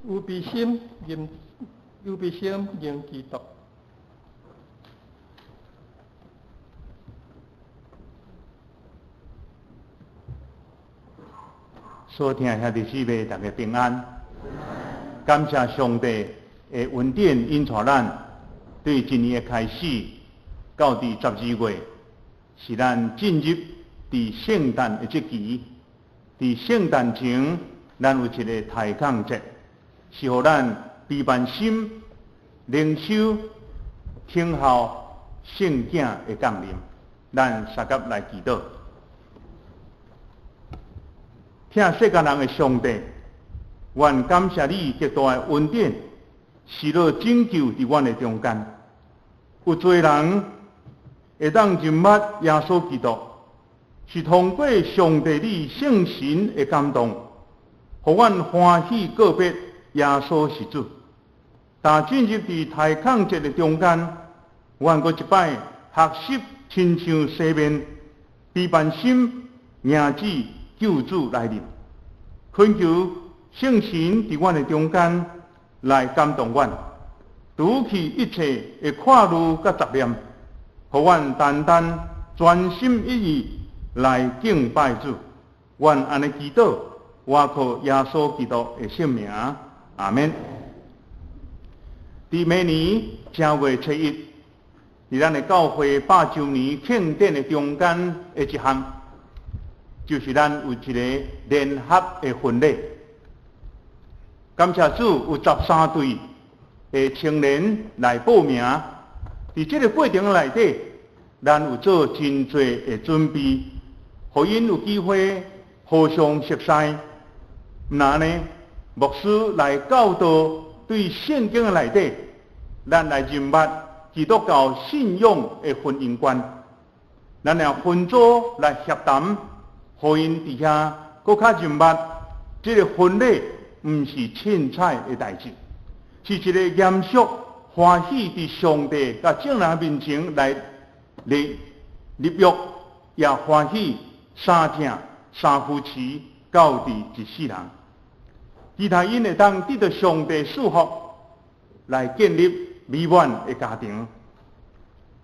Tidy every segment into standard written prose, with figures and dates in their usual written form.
預備心認預備心認基督。所聽兄弟姊妹，大家平安。感謝上帝的恩典，引帶咱對一年的開始，到佇12月，是咱進入佇聖誕的節期。佇聖誕前，咱有一個大降節，是予咱悲憫心、靈修、聽候聖子的降臨。咱相佮來祈禱。疼世間人的上帝，阮感謝你極大的恩典，施予拯救佇阮的中間。有濟人會當認捌耶穌基督，是通過上帝你聖神的感動，予阮歡喜告別耶穌是主。但進入佇大降節的中間，阮閣一擺學習親像西面悲憫心迎接救主來臨，懇求聖神佇阮的中間來感動阮，除去一切的掛慮佮雜念，予阮單單專心一意來敬拜主。阮按呢祈禱，倚靠耶穌基督的聖名，阿們。佇明年正月初一，佇咱的教會百週年慶典的中間的一項，就是咱有一個聯合的婚禮。感謝主，有13對的青年來報名。佇這個過程內底，咱有做真濟的準備，予𪜶有機會互相熟似。毋但按呢，牧師來教導對聖經的內底，咱來認捌基督教信仰的婚姻觀。咱也分組來協談，予𪜶佇遐閣較認捌這個婚禮，毋是凊彩的代誌，是一個嚴肅歡喜佇上帝佮眾人面前來立立約，也歡喜相疼相扶持，到佇一世人。期待𪜶會當得到上帝祝福，來建立美滿的家庭。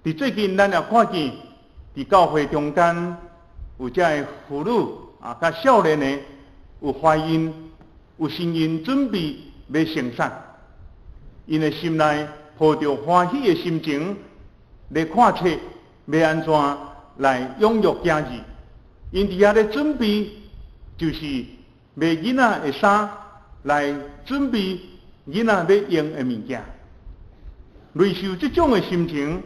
佇最近，咱也看見佇教會中間有遮的婦女啊，佮少年的有懷孕、有身孕，準備欲生產。𪜶的心內抱著歡喜的心情，咧看冊欲按怎來養育囝兒。𪜶佇遐咧準備，就是賣囡仔的衫，來準備囡仔欲用的物件。類似這種的心情，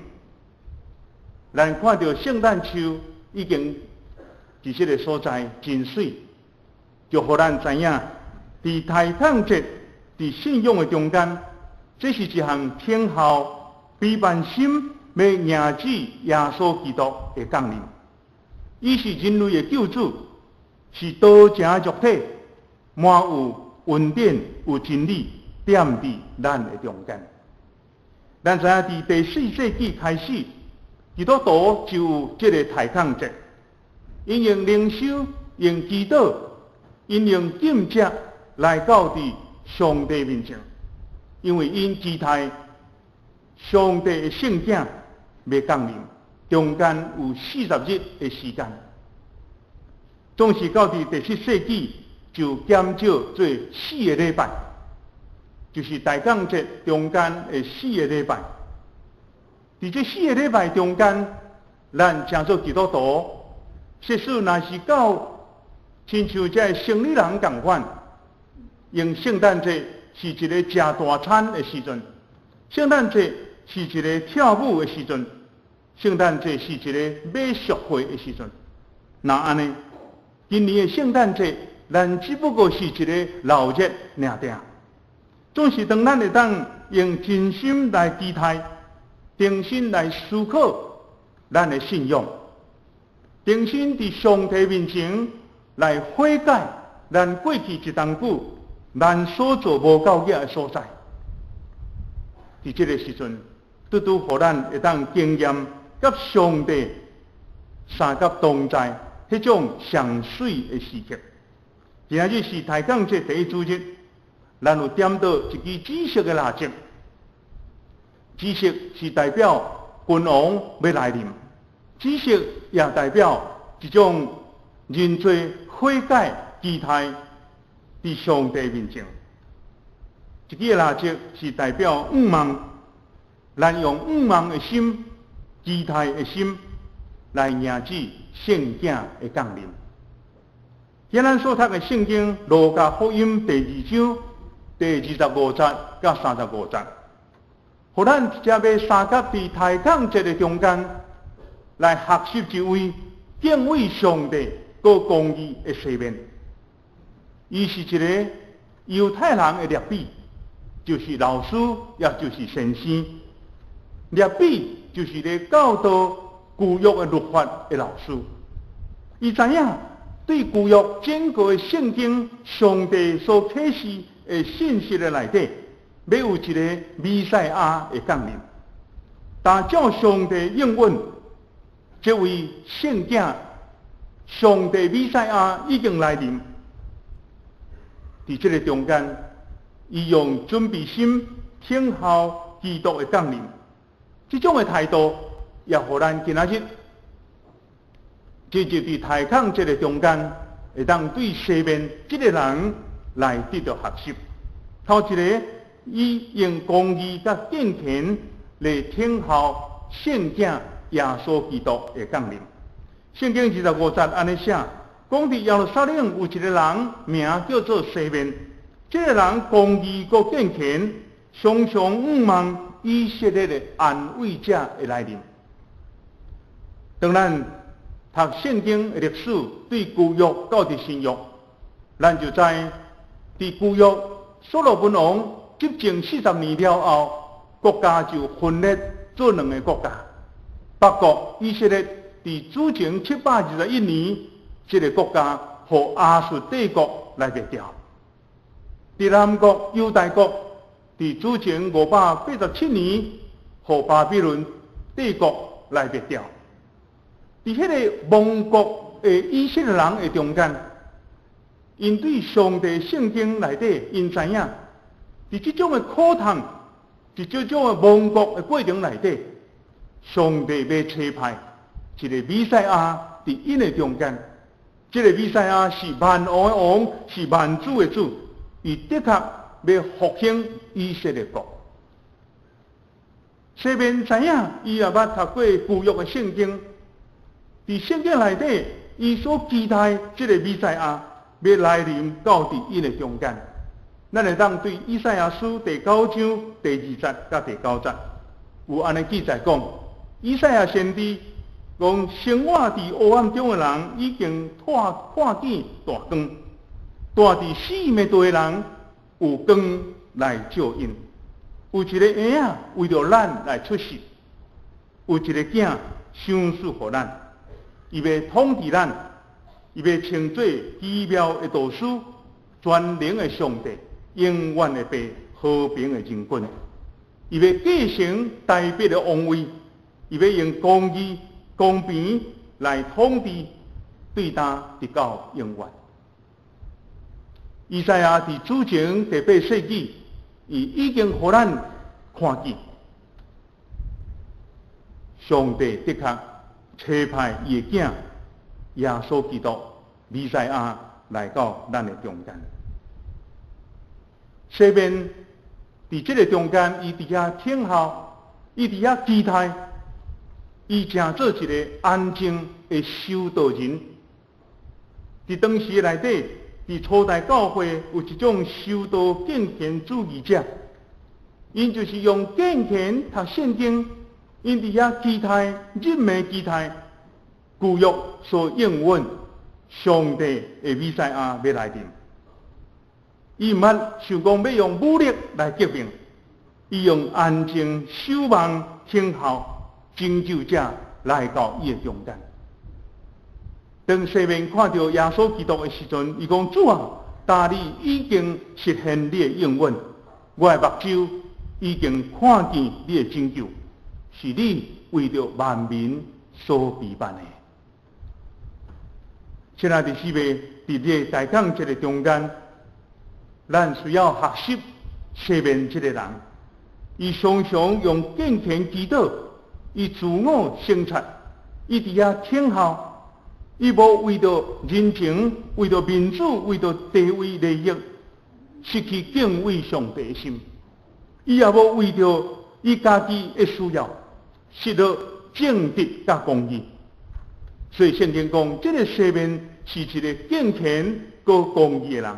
咱看著聖誕樹已經佇這個所在真媠，就予咱知影，佇大降節，佇信仰的中間，這是一項聽候悲憫心欲迎接耶穌基督的降臨。伊是人類的救主，是道成肉體，滿有恩典、有真理，踮佇咱的中間。咱知影佇第四世紀開始，基督徒就有這個大降節，𪜶用靈修、用祈禱、𪜶用禁食來到佇上帝面前，因為𪜶期待上帝的聖子欲降臨，中間有40日的時間。總是到佇第七世紀就減少做四個禮拜，就是大降節中間的四個禮拜。佇這四個禮拜中間，咱成做基督徒，即使若是到親像這生理人仝款，用聖誕節是一個食大餐的時陣，聖誕節是一個跳舞的時陣，聖誕節是一個買俗貨的時陣。若按呢，今年的聖誕節，咱只不過是一個鬧熱爾爾。總是當咱會當用真心來期待，重新來思考咱的信仰，重新佇上帝面前來悔改咱過去一冬久咱所做無夠額的所在。佇這個時陣，拄拄予咱會當經驗佮上帝相佮同在彼種上媠的時刻。今仔日是大降節第一主日，咱有點著一支紫色的蠟燭，紫色是代表君王欲來臨，紫色也代表一種認罪悔改期待佇上帝面前。一支蠟燭是代表向望，咱用向望的心、期待的心來迎接聖子的降臨。今咱所讀的聖經《路加福音》第二章第25節到35節，予咱這欲相佮佇大抗節的中間來學習一位敬畏上帝、閣公義的西面。伊是一个猶太人的拉比，就是老師，也就是先生。拉比就是咧教導舊約的律法的老師。伊知影對舊約整個的聖經，上帝所啟示的信息的內底，欲有一個彌賽亞的降臨。但照上帝應允，這位聖子，上帝彌賽亞已經來臨。佇這个中間，伊用準備心等候基督的降臨，這種的態度，也予咱今仔日進入佇大抗節的中間，會當對西面這个人來得著學習。頭一个，伊用公義佮敬虔來等候聖子耶穌基督的降臨。聖經25節按呢寫，講佇耶路撒冷有一个人名叫做西面，這个人公義閣敬虔，常常向望以色列的安慰者的來臨。當咱讀聖經的歷史，對舊約到佇新約，咱就知佇舊約所羅門王執政40年了後，國家就分裂做兩个國家。北國以色列佇主前721年，這个國家予亞述帝國來滅掉。佇南國猶大國，佇主前587年，予巴比倫帝國來滅掉。佇彼个亡國的以色列人的中間，𪜶對上帝聖經內底，𪜶知影，佇這種的苦痛，佇這種的亡國的過程內底，上帝欲差派一个彌賽亞佇𪜶的中間。這个彌賽亞是萬王的王，是萬主的主，伊的確欲復興以色列國。西面知影，伊也捌讀過舊約的聖經，佇聖經內底，伊所期待這个彌賽亞欲來臨到佇𪜶的中間。咱會當對以賽亞書第九章第二節佮第九節有按呢記載講，以賽亞先知講，生活佇黑暗中的人已經看看見大光，蹛佇死蔭的地的人有光來照𪜶，有一个嬰仔為著咱來出世，有一个囝賞賜予咱，伊欲統治咱，伊欲稱做奇妙的導師、全能的上帝、永遠的父、和平的仁君。伊欲繼承大衛的王位，伊欲用公義、公平來統治，對今直到永遠。以賽亞佇主前第八世紀，伊已經予咱看見，上帝的確差派伊的囝耶穌基督彌賽亞來到咱的中間。西面佇這个中間，伊佇遐等候，伊佇遐期待，伊成做一个安靜的修道人。佇當時內底，佇初代教會有一種修道敬虔主義者，𪜶就是用敬虔讀聖經，𪜶佇遐期待，日暝期待，舊約所應允上帝的彌賽亞欲來臨。伊毋捌想講欲用武力來革命，伊用安靜守望等候拯救者來到伊的中間。當西面看著耶穌基督的時陣，伊講：主啊，今你已經實現你的應允，我的目睭已經看見你的拯救，是你為著萬民所備辦的。親愛的姊妹，佇這个大抗節的中間，咱需要學習西面這个人，伊常常用敬虔祈禱，伊自我省察，伊佇遐等候，伊無為著人情、為著面子、為著地位利益，失去敬畏上帝的心。伊也無為著伊家己的需要，失落正直佮公義。所以聖經講，這个西面是一个敬虔閣公義的人。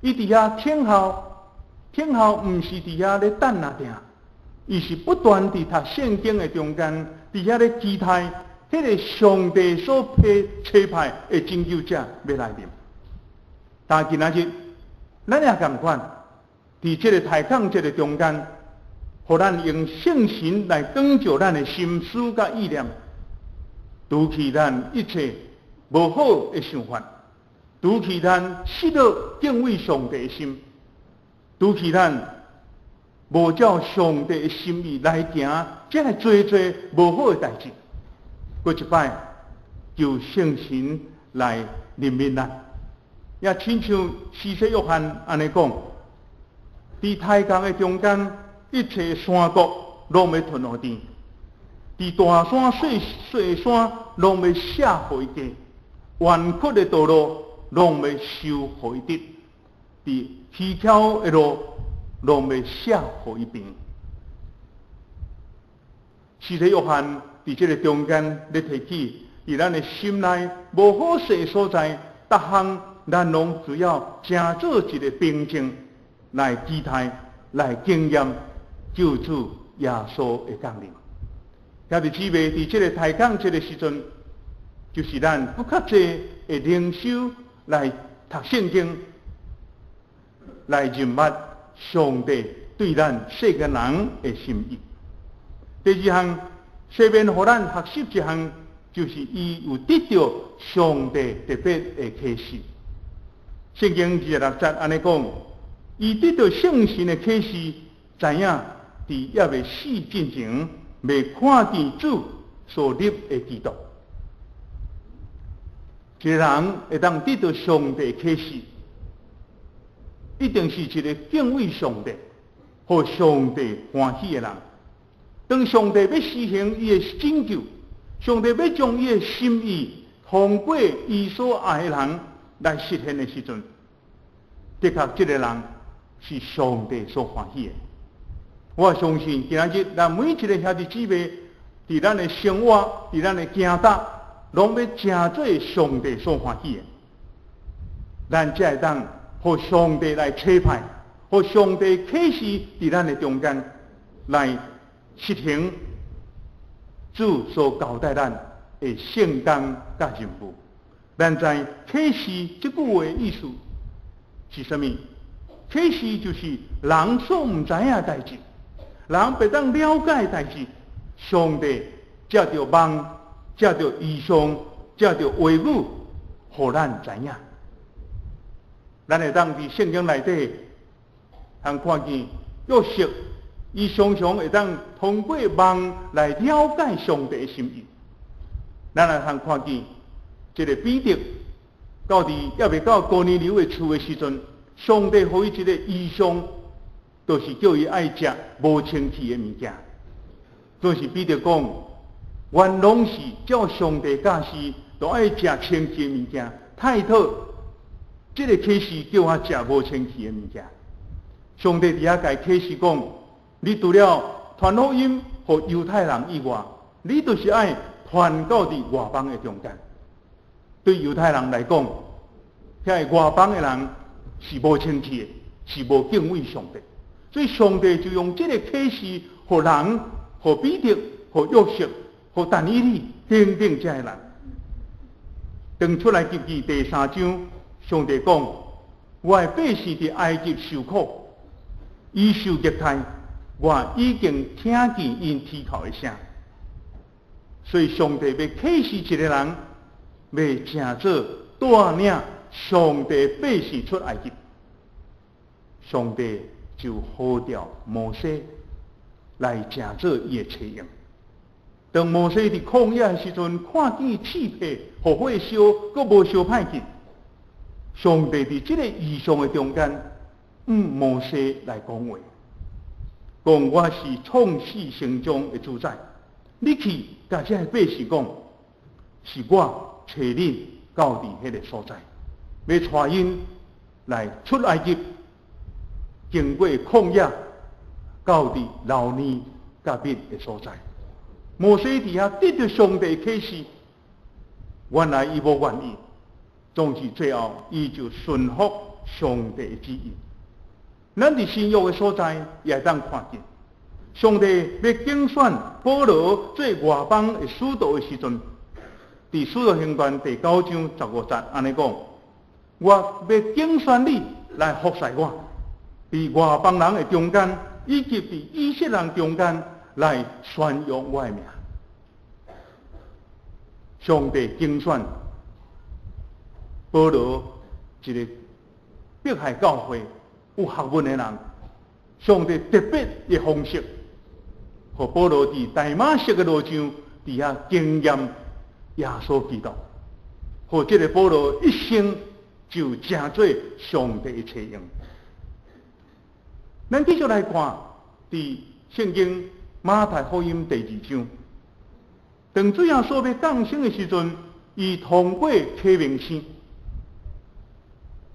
伊佇遐等候，等候毋是佇遐咧等啊定，伊是不斷佇讀聖經的中間，佇遐咧期待彼个上帝所派差派的拯救者欲來臨。但今仔日，咱也仝款，佇這个大抗節的中間，予咱用聖神來光照咱的心思佮意念，除去咱一切無好的想法，除去咱失落敬畏上帝的心，除去咱無照上帝的心意來行，這个濟濟無好的代誌，閣一擺求聖神來憐憫咱，也親像施洗約翰按呢講，佇大江的中間，一切山谷攏欲吞予甜，佇大山細細山攏欲卸予伊低，彎曲的道路攏欲修予伊直，佇蹊蹺的路攏欲卸予伊平。施洗約翰佇這个中間咧提起，佇咱的心內無好勢所在，逐項咱攏需要成做一个平靜來期待、來經驗救主耶穌的降臨。兄弟姊妹，佇這个大抗節的時陣，就是咱閣較濟的靈修來讀聖經，來認捌上帝對咱世間人的心意。第二項，西面予咱學習一項，就是伊有得著上帝特別的啟示。聖經26節按呢講，伊得著聖神的啟示，知影佇猶未死進前，未看見主所立的基督。一个人會當得著上帝啟示，一定是一个敬畏上帝、予上帝歡喜的人。當上帝欲施行伊的拯救，上帝欲將伊的心意通過伊所愛的人來實現的時陣，的確這个人是上帝所歡喜的。我相信今仔日咱每一个兄弟姊妹，佇咱的生活，佇咱的行動，攏欲成做上帝所歡喜的。咱才會當予上帝來差派，予上帝啟示佇咱的中間來實行主所交代咱的聖工佮任務。咱知啟示這句話意思是啥物？啟示就是人所毋知影的代誌，人袂當了解的代誌，上帝藉著夢、藉著異象、藉著話語，予咱知影。咱會當佇聖經內底通看見約瑟，伊常常會當通過夢來了解上帝的心意。咱來通看見這个彼得到佇猶未到哥尼流的厝的時陣，上帝予伊一个異象，就是叫伊愛食無清氣的物件。就是彼得講，原攏是照上帝教示，都愛食清氣的物件。太討這个啟示叫我食無清氣的物件。上帝佇遐共伊啟示講，你除了傳福音予猶太人以外，你就是愛傳到佇外邦的中間。對猶太人來講，遐个外邦的人是無清氣的，是無敬畏上帝，所以上帝就用這个啟示，予人、予彼得、予約瑟、予但以理等等這个人。當出埃及記第三章，上帝講：我的百姓佇埃及受苦，伊受虐待，我已經聽見𪜶啼哭的聲。所以上帝欲啟示一个人，欲成做帶領上帝百姓出埃及，上帝就呼召摩西來成做伊的差用。當摩西佇曠野的時陣，看見刺柏予火燒，閣無燒歹去。上帝佇這个異象的中間，摩西來講話，講我是創始成終的主宰，你去共這个百姓講，是我差恁到佇彼个所在，欲帶𪜶來出埃及，經過曠野，到佇流奶佮蜜的所在。摩西佇遐得著上帝啟示，原來伊無願意，總是最後伊就順服上帝的旨意。咱佇新約的所在也會當看見，上帝欲揀選保羅做外邦的使徒的時陣，佇使徒行傳第九章十五節按呢講：我欲揀選你來服侍我，佇外邦人的中間，以及佇以色列人中間來宣揚我的名。上帝揀選保羅一个迫害教會有學問的人，上帝特別的方式，予保羅佇大馬色的路上，佇遐經驗耶穌基督，予這个保羅一生就成做上帝的冊用。咱繼續來看，佇聖經馬太福音第二章，當主耶穌欲降生的時陣，伊通過啟明星。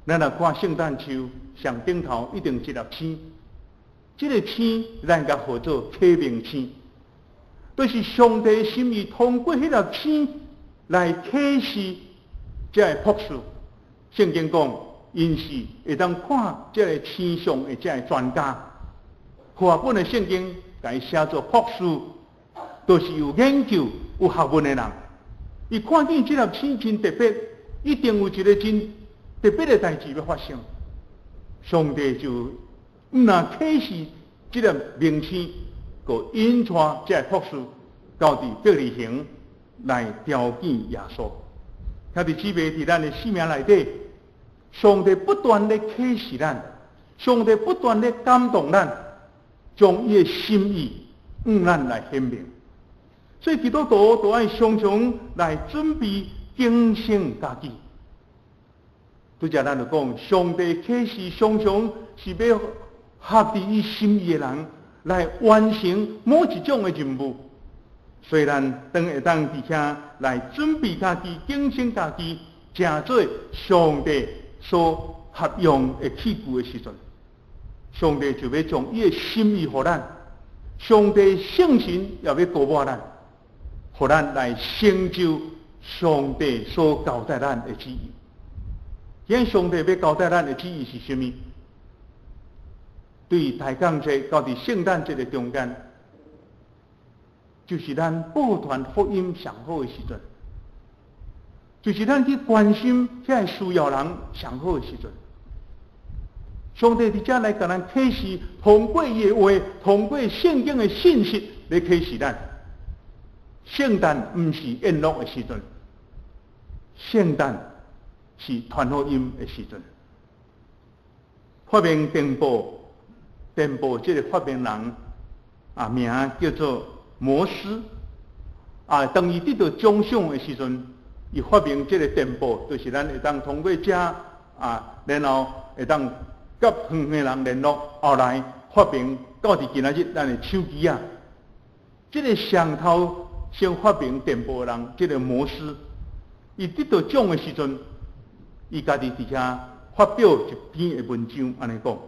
咱若看聖誕樹上頂頭一定一粒星，這个星咱共號做啟明星，就是上帝心意通過彼粒星來啟示這个朴士。聖經講，𪜶是會當看這个星象的這个專家。和合本的聖經共伊寫做博士，就是有研究、有學問的人。伊看見這粒星真特別，一定有一个真特別的代誌欲發生。上帝就毋但啟示這粒明星，閣引帶這个博士到佇伯利恆來朝見耶穌。兄弟姊妹，佇咱的生命內底，上帝不斷咧啟示咱，上帝不斷咧感動咱，將伊的心意向咱來顯明。所以基督徒都愛常常來準備警醒家己。拄才咱就講，上帝啟示常常是欲合佇伊心意的人來完成某一種的任務。所以咱當會當佇遐來準備家己、警醒家己，成做上帝所合用的器具的時陣，上帝就欲將伊的心意予咱，上帝聖神也欲膏抹咱，予咱來成就上帝所交代咱的旨意。今日上帝欲交代咱的旨意是啥物？對大降節到佇聖誕節的中間，就是咱報傳福音上好的時陣，就是咱去關心遐个需要人上好的時陣。上帝佇遮來共咱啟示，通過伊的話，通過聖經的信息來啟示咱。聖誕毋是宴樂的時陣，聖誕是傳福音的時陣。發明電報，電報這个發明人啊，名叫做摩斯啊。當伊得到獎賞的時陣，伊發明這个電報，就是咱會當通過這啊，然後會當佮遠的人聯絡。後來發明到佇今仔日咱的手機啊，這个上頭先發明電報的人，這个摩斯，伊得到獎的時陣，伊家己佇遐發表一篇的文章，按呢講：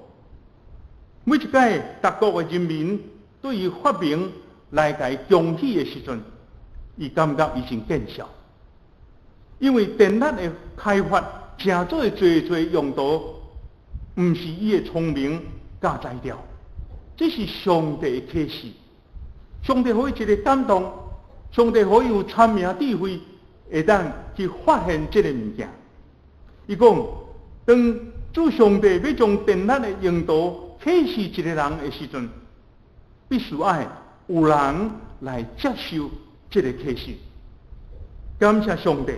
每一擺達國的人民對伊發明來共伊恭喜的時陣，伊感覺伊真見笑，因為電力的開發成做濟濟用途，毋是伊的聰明佮才調，這是上帝的啟示。上帝予伊一个感動，上帝予伊有聰明智慧，會當去發現這个物件。伊講，當主上帝欲將電力的用途啟示一个人的時陣，必須愛有人來接受這个啟示。感謝上帝，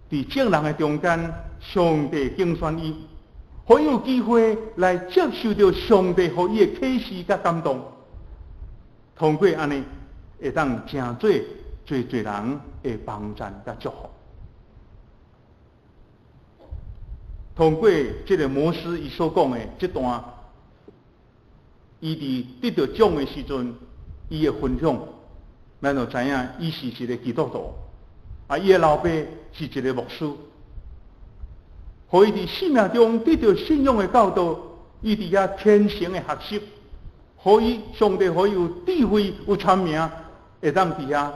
佇眾人的中間，上帝揀選伊，予伊有機會來接受著上帝予伊的啟示佮感動。通過按呢，會當成做濟濟人的幫贊佮祝福。通過這个摩斯伊所講的這段，伊佇得著獎的時陣，伊的分享，咱就知影伊是一个基督徒，啊，伊的老爸是一个牧師，予伊佇生命中得著信仰的教導，伊佇遐虔誠的學習，予伊上帝予伊有智慧、有聰明，會當佇遐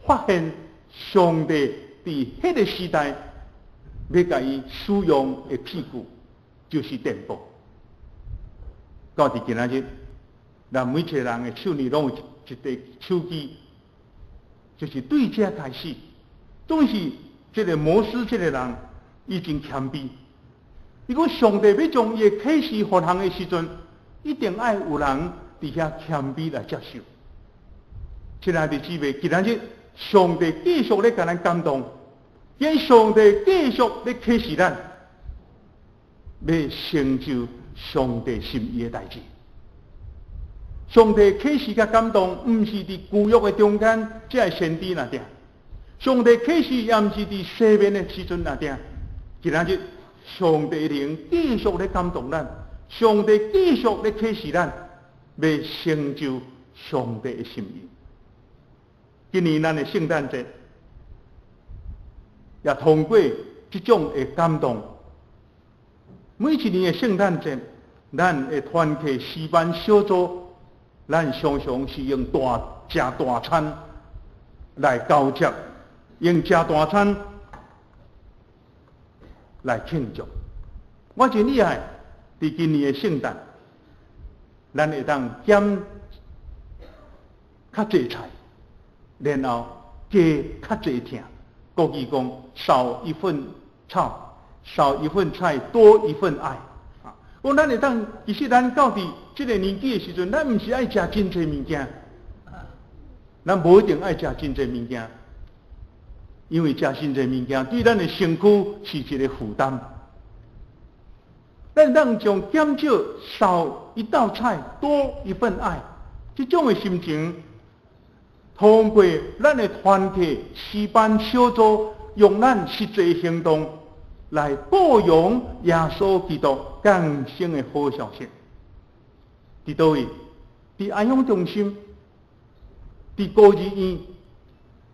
發現上帝佇彼个時代欲共伊使用的器具，就是電報。到佇今仔日，咱每一个人的手裡攏有一台手機，就是對這開始，總是這个摩斯這个人，伊真謙卑。伊講上帝欲將伊的啟示予人的時陣，一定愛有人佇遐謙卑來接受。親愛的姊妹，今仔日上帝繼續咧共咱感動，因上帝繼續咧啟示咱，欲成就上帝心意的代誌。上帝啟示佮感動，毋是佇舊約的中間，這个先知爾爾。上帝啟示也毋是佇西面的時陣爾爾。今仔日上帝靈繼續咧感動咱，上帝繼續咧啟示咱，欲成就上帝的心意。今年咱的聖誕節也通過這種的感動。每一年的聖誕節，咱的團契詩班小組，咱常常是用大食大餐來交接，用食大餐來慶祝。我真厲害，佇今年的聖誕，咱會當減較濟菜，然後加較濟疼。國語講少一份菜，少一份菜，多一份愛。啊，講咱會當，其實咱到佇這个年紀的時陣，咱毋是愛食真濟物件，咱無一定愛食真濟物件，因為食真濟物件對咱的身軀是一个負擔。咱當將減少少一道菜，多一份愛，這種的心情，通過咱的團體、詩班小組，用咱實際行動來報揚耶穌基督降生的好消息。佇佗位？佇安養中心，佇孤兒院，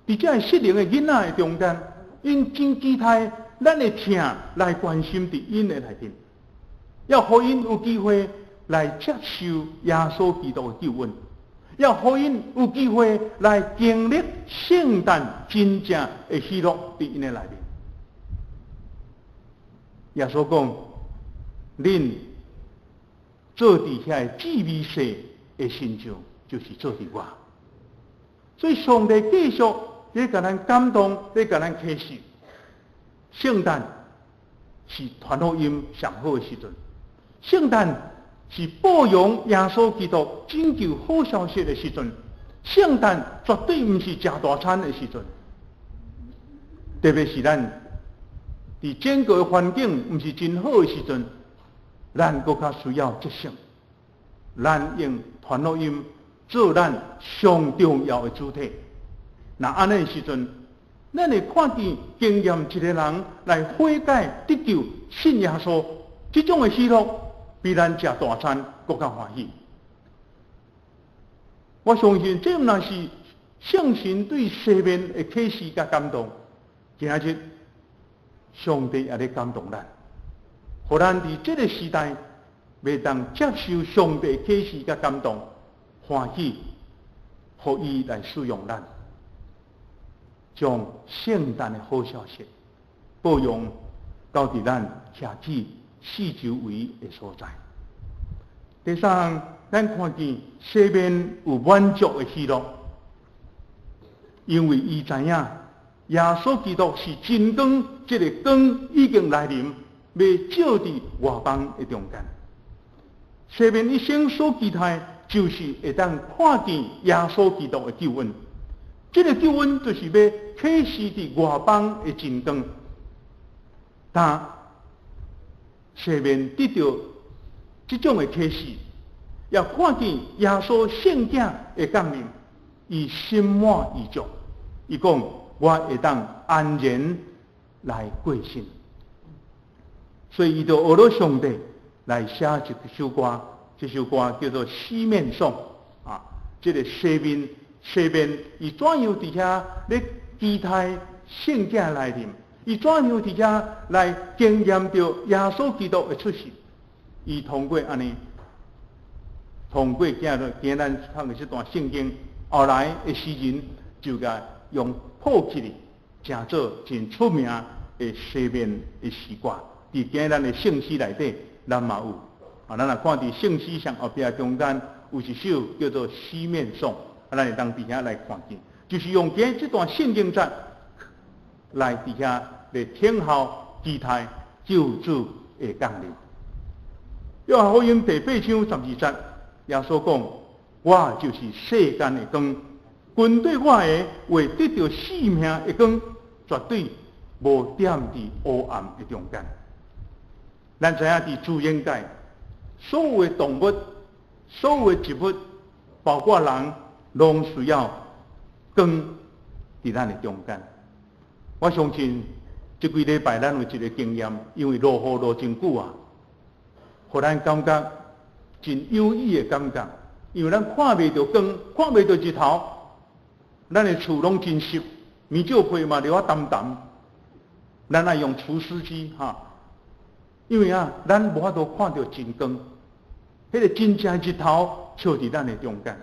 佇這个失靈的囡仔的中間，𪜶真期待咱的疼來關心佇𪜶的內面，要予𪜶有機會來接受耶穌基督的救恩，要予𪜶有機會來經歷聖誕真正的喜樂佇𪜶的內面。耶穌講：恁做佇遐个至微細的身上，就是做佇我。所以上帝繼續咧共咱感動，咧共咱啟示。聖誕是傳福音上好的時陣，聖誕是報揚耶穌基督拯救好消息的時陣，聖誕絕對毋是食大餐的時陣，特別是咱佇整個環境毋是真好的時陣，咱閣較需要節省。咱用傳福音做咱上重要的主體。若按呢時陣，咱會看見經驗一个人來悔改得救信耶穌，這種的喜樂比咱食大餐閣較歡喜。我相信這毋但是聖神對西面的啟示佮感動，今仔日上帝也咧感動咱，予咱佇這个時代會當接受上帝啟示佮感動，歡喜，予伊來使用咱，將聖誕的好消息報揚到佇咱徛起四周圍的所在。第三，咱看見西面有滿足的喜樂，因為伊知影耶穌基督是真光，這个光已經來臨，欲照佇外邦的中間。西面一生所期待，就是會當看見耶穌基督的救恩。這个救恩就是欲啟示佇外邦的真光。但西面得著這種的啟示，也看見耶穌聖子的降臨，伊心滿意足。伊講：我會當安然來過身。所以伊就學了上帝來寫一首歌，這首歌叫做《西面頌》啊。這個西面西面，伊怎樣佇遐咧期待聖者來臨？伊怎樣佇遐來經驗著耶穌基督的出現？伊通過按呢，通過今日今咱讀的這段聖經，後來的詩人就共用譜起來，成做真出名的西面的詩歌。佇今咱的聖詩內底，咱嘛有啊。咱若看佇聖詩上後壁中間有一首叫做《西面頌》，啊，咱會當佇遐來看見，就是用今這段聖經節來佇遐來聽候期待救主的降臨。約翰福音第八章12節，耶穌講：我就是世間的光，跟隨我的會得著生命的光，絕對無踮佇黑暗的中間。咱知影佇自然界，所有的動物、所有的植物，包括人，攏需要光佇咱的中間。我相信這幾禮拜咱有一個經驗，因為落雨落真久啊，予咱感覺真憂鬱的感覺，因為咱看袂著光，看袂著日頭，咱的厝攏真濕，棉罩被嘛著啊澹澹，咱愛用除濕機哈。因為啊，咱無法度看著真光，彼個真正日頭照佇咱的中間，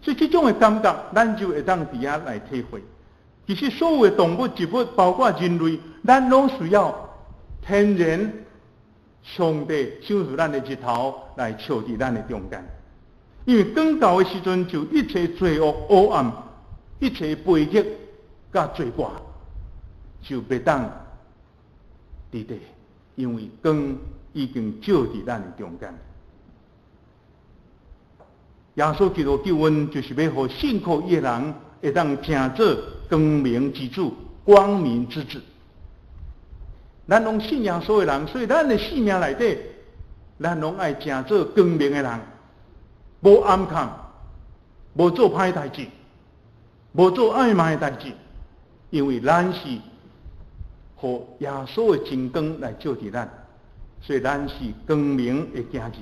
所以這種的感覺，咱就會當佇遐來體會。其實所有的動物、植物，包括人類，咱攏需要天然上帝賞賜咱的日頭來照佇咱的中間。因為光到的時陣，就一切罪惡、黑暗、一切背逆佮罪過，就袂當佇地。因為光已經照佇咱的中間。耶穌基督救阮，就是欲予信靠伊的人會當成做光明之子、光明之子。咱攏信耶穌的人，所以咱的生命內底，咱攏愛成做光明的人，無暗崁，無做歹代誌，無做曖昧的代誌，因為咱是予耶穌的真光來照佇咱，所以咱是光明的囝兒。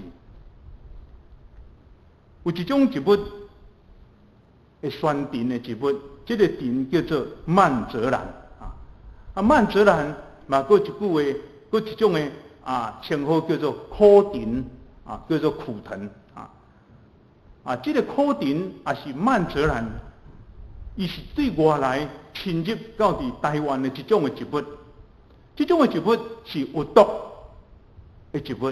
有一種植物會酸甜的植物，這個藤叫做蔓澤蘭啊。啊，蔓澤蘭嘛，閣一句話，閣一種的啊稱呼叫做苦藤啊，叫做苦藤啊。啊，這個苦藤也是蔓澤蘭，伊是對外來侵入到佇台灣的一種的植物。這種的植物是有毒的植物，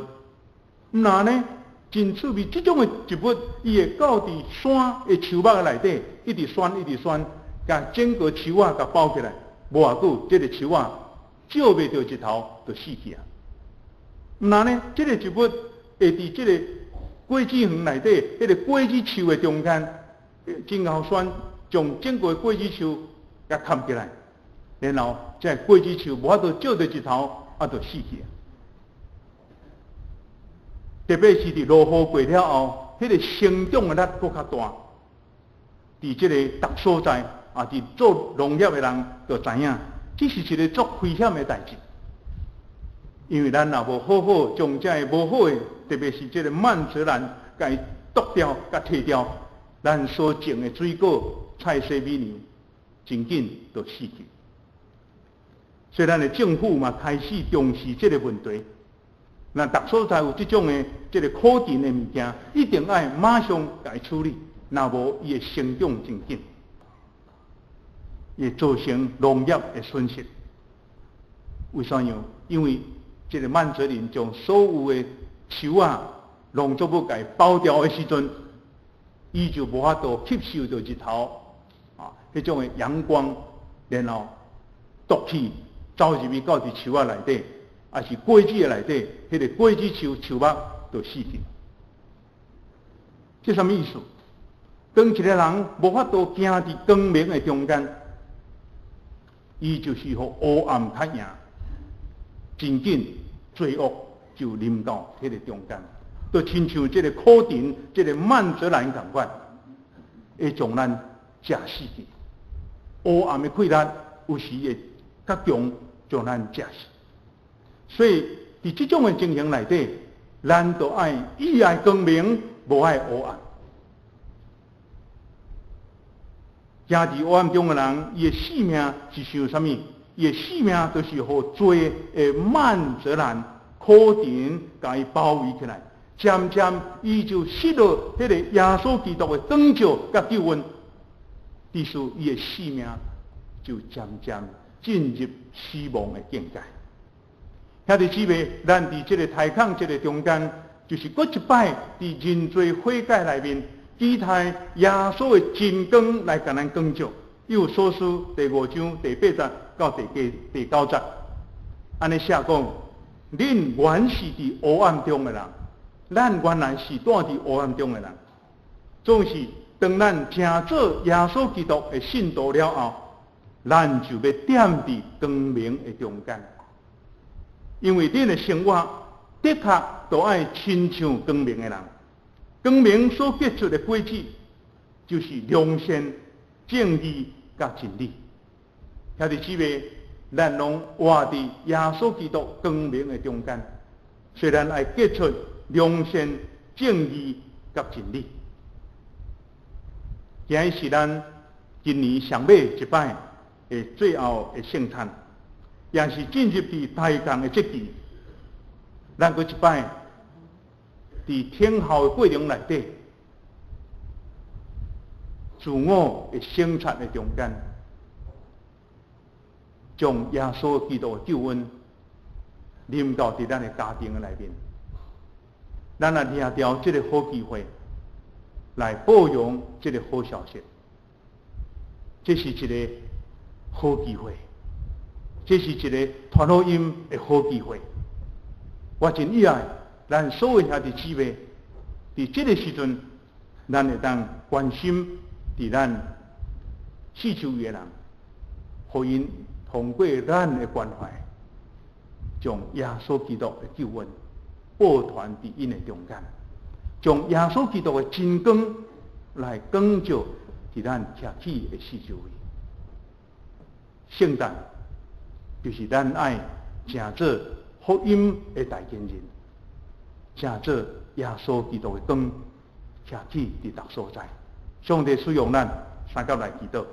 毋但呢，真趣味。這種的植物，伊會到佇山的樹木的內底，一直萱，一直萱，共整個樹仔共包起來。無偌久，這個樹仔照袂著日頭，就死去啊。毋但呢，這個植物會佇這個果子園內底，彼個果子樹的中間，真𠢕萱，將整個果子樹共崁起來。然後，這果子樹無法度照著日頭，啊，就死去。特別是佇落雨過了後，彼個生長的力閣較大。佇這個逐所在，啊，佇做農業的人就知影，這是一個足危險的代誌。因為咱若無好好將這个無好的，特別是這個蔓澤蘭，共伊剁掉、共剔掉，咱所種的水果、菜蔬、米糧，真緊就死去。所以，咱的政府嘛開始重視這個問題。若逐所在有這種的這個苦藤的物件，一定愛馬上共伊處理，若無伊會成長真緊，會造成農業的損失。為啥樣？因為這個蔓澤蘭將所有的樹仔、農作物共伊包掉的時陣，伊就無法度吸收著日頭啊，彼種的陽光，然後毒氣走入去到佇樹仔內底，抑是果子的內底，彼個果子樹樹木就死去。這啥物意思？當一個人無法度行佇光明的中間，伊就是予黑暗較贏，真緊罪惡就臨到彼個中間，就親像這個苦藤、這個蔓澤蘭仝款，會將咱食死去。黑暗的氣力有時會較強，將咱食死。所以佇這種的情形內底，咱都愛意愛光明，無愛黑暗。行佇黑暗中的人，伊的性命是像啥物？伊的性命就是予罪的幔子蘭苦塵共伊包圍起來，漸漸伊就失落彼個耶穌基督的光照佮救恩，於是伊的性命就漸漸進入死亡的境界。兄弟姊妹，咱佇這个大空節的中間，就是閣一擺佇認罪悔改內面，期待耶穌的真光來共咱光照。以弗所書第五章第八節到第九節，按呢寫講：恁原是佇黑暗中的人，咱原來是蹛佇黑暗中的人。總是當咱成做耶穌基督的信徒了後，咱就欲踮佇光明的中間。因為恁的生活的確都愛親像光明的人。光明所結出的果子，就是良善、正義佮真理。兄弟姊妹，咱攏活佇耶穌基督光明的中間，所以咱愛結出良善、正義佮真理。今日是咱今年上尾一擺的最後的聖餐，也是進入佇大工的節期。咱閣一擺佇等候的過程內底，自我的省察的中間，將耶穌基督的救恩臨到佇咱的家庭的內面。咱若掠著這个好機會，來報揚這个好消息，這是一个好機會，這是一个傳福音的好機會。我真意愛咱所有兄弟姊妹，佇這个時陣，咱會當關心佇咱四周圍的人，予𪜶通過咱的關懷，將耶穌基督的救恩報傳佇𪜶的中間，將耶穌基督的真光來光照佇咱徛起的四周圍。聖誕就是咱愛成做福音的代言人，成做耶穌基督的光，徛起佇逐所在。上帝使用咱，三甲來祈禱。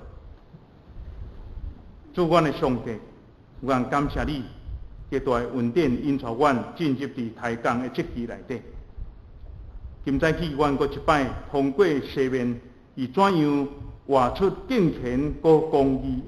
主阮的上帝，阮感謝你，極大的恩典引帶阮進入佇大工的節期內底。今早起，阮閣一擺通過西面，伊怎樣活出敬虔閣公義的